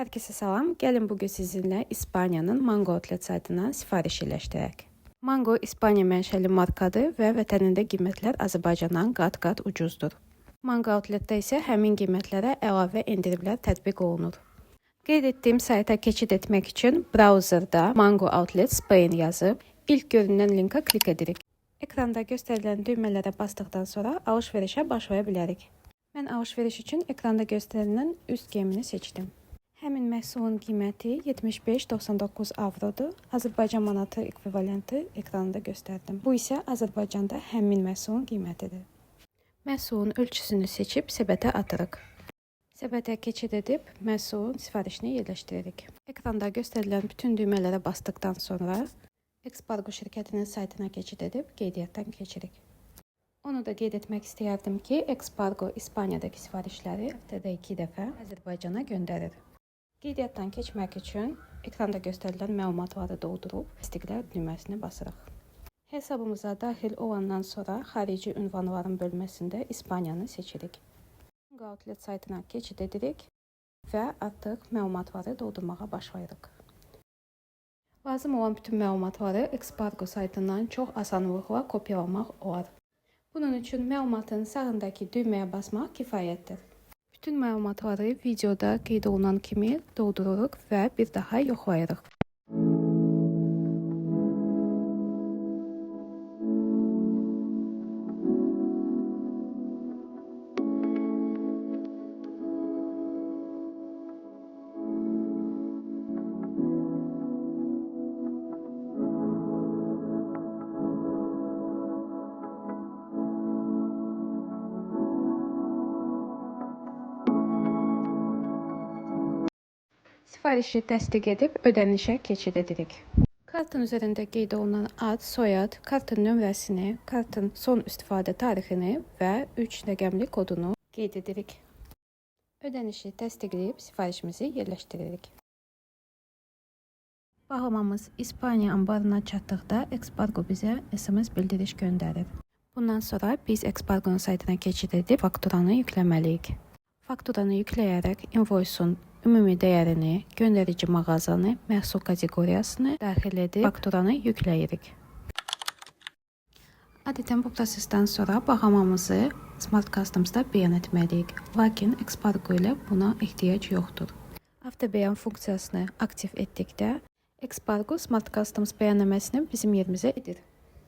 Herkese salam. Gəlin bugün sizinlə İspaniyanın Mango Outlet saytından sifariş yerləşdirək. Mango İspaniya mənşəli markadır və vətənində qiymətlər Azərbaycandan qat-qat ucuzdur. Mango Outletdə isə həmin qiymətlərə əlavə endirimlər tətbiq olunur. Qeyd etdiyim sayta keçid etmək üçün brauzerda Mango Outlet Spain yazıb ilk görünən linka klik edirik. Ekranda göstərilən düymələrə basdıqdan sonra alış-verişə başlaya bilərik. Mən alış-veriş üçün ekranda göstərilən üst geyimini seçdim. Həmin məhsulun qiyməti 75,99 avrodur. Azərbaycan manatı ekvivalenti ekranda göstərdim. Bu isə Azərbaycanda həmin məhsulun qiymətidir. Məhsulun ölçüsünü seçib səbətə atırıq. Səbətə keçid edib məhsulun sifarişini yerləşdiririk. Ekranda göstərilən bütün düymələrə basdıqdan sonra Expargo şirkətinin saytına keçid edib qeydiyyatdan keçirik. Onu da qeyd etmək istəyərdim ki, Expargo İspaniyadakı sifarişləri həftədə 2 dəfə Azərbaycana göndərir. Qeydiyyatdan keçmək üçün ekranda göstərilən məlumatları doldurub təsdiqlə düyməsini basırıq. Hesabımıza daxil olandan sonra xarici ünvanların bölməsində İspaniyanı seçirik. Mango Outlet saytına keçid edirik və artıq məlumatları doldurmağa başlayırıq. Lazım olan bütün məlumatları Expargo saytından çox asanlıqla kopyalamaq olar. Bunun üçün məlumatın sağındakı düyməyə basmaq kifayətdir. Bütün məlumatları videoda qeyd olunan kimi doldururuq və bir daha yoxlayırıq. Sifarişi təsdiq edib ödənişə keçid edirik. Kartın üzərində qeyd olunan ad, soyad, kartın nömrəsini, kartın son istifadə tarixini və 3 rəqəmli kodunu qeyd edirik. Ödənişi təsdiqləyib sifarişimizi yerləşdiririk. Bağlamamız İspaniya anbarına çatdıqda Expargo bizə SMS bildiriş göndərir. Bundan sonra biz Expargo-nun saytına keçid edib fakturanı yükləməliyik. Fakturanı yükləyərək invoice-un ümumi dəyərini, göndərici mağazanı, məhsul kateqoriyasını daxil edib fakturanı yükləyirik. Adətən bu prosesdən sonra bağlamamızı Smart Customs-da bəyan etməliyik. Lakin Expargo ilə buna ehtiyac yoxdur. Avtobəyan funksiyasını aktiv etdikdə Expargo Smart Customs bəyannaməsini bizim yerimizə edir.